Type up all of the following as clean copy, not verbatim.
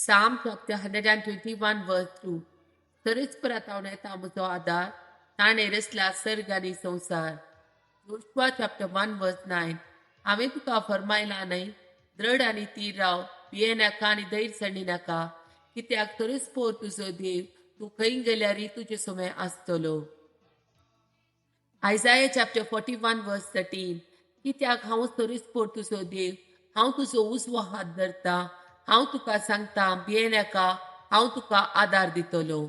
Psalm chapter 121 verse 2. सरस्परा येता म्हजो आदार, ताणें रचला सर्ग आनी संवसार. Joshua chapter 1 verse 9. हांवें तुका फरमायला न्हय, द्रड आनी तीर राव, भियेनाका आनी धैर्य सणी नाका, कित्याक सरस्पोर तुजो देव तूं खंय गेल्यारय तुजे समें आसतलो. Isaiah chapter 41 verse 13. कित्याक हांव सरस्पोर तुजो देव, हांव तुजो उजवो हात धरता, हांव तुका सांगता भियेनाका, हांव तुका आदार दितलो.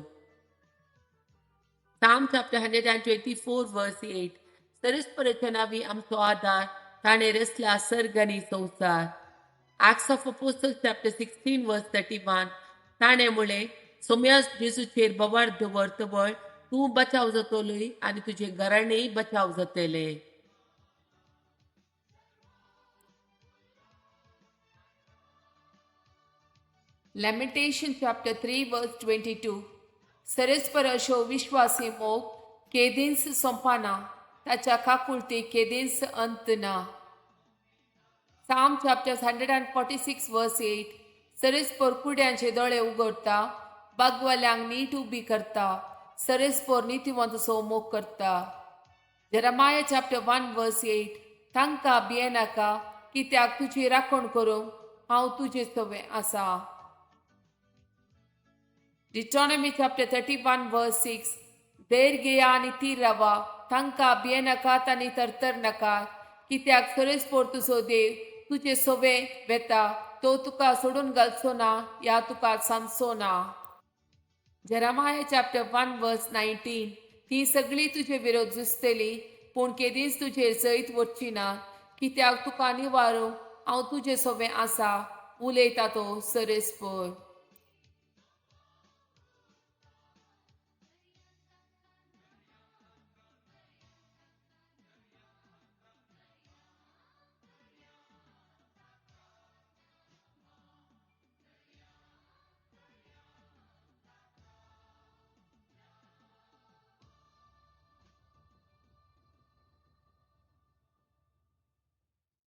Psalm chapter 124 verse 8. सरस्पराच्या नांवी आमचो आदार, ताणें रचला सर्ग आनी संवसार. Acts of Apostles chapter 16 verse 31. ताणें म्हळें, सोम्या जेजूचेर बवार दवर तवळ तूं बचाव जातलोय आनी तुजें घराणेंय बचाव जातलें. Lamentation chapter 3 verse 22. सरस्पर अशो विश्वासी मोग केदींच सोंपना, ताच्या काकुळती केदींच अंत ना. Psalm chapter 146 verse 8. सरस्पर कुड्यांचे दोळे उगडटा, बागवाल्यांक नीट उबी करता, सरस्पर नितीवंत मोग करता. Jeremiah chapter 1 verse 8. तांकां भियेनाका, कित्याक तुजी राखण करूंक हांव तुजे सवें आसा. Deuteronomy chapter 31 verse 6. धैर्य घेया आनी तीर रावा, तांकां भियेनाकात आनी तरतर नाकात, कित्याक सरस्पोर तुजो देव तुजे सवें वेता, तो तुका सोडून घालचो ना या तुका सांदचो ना. Jeremiah chapter 1 verse 19. ती सगळी तुजे विरोध झुजतली, पूण केदींच तुजेर जैत वचची ना, कित्याक तुका निवारूंक हांव तुजे सवें आसा, उलयता तो सरस्पोर.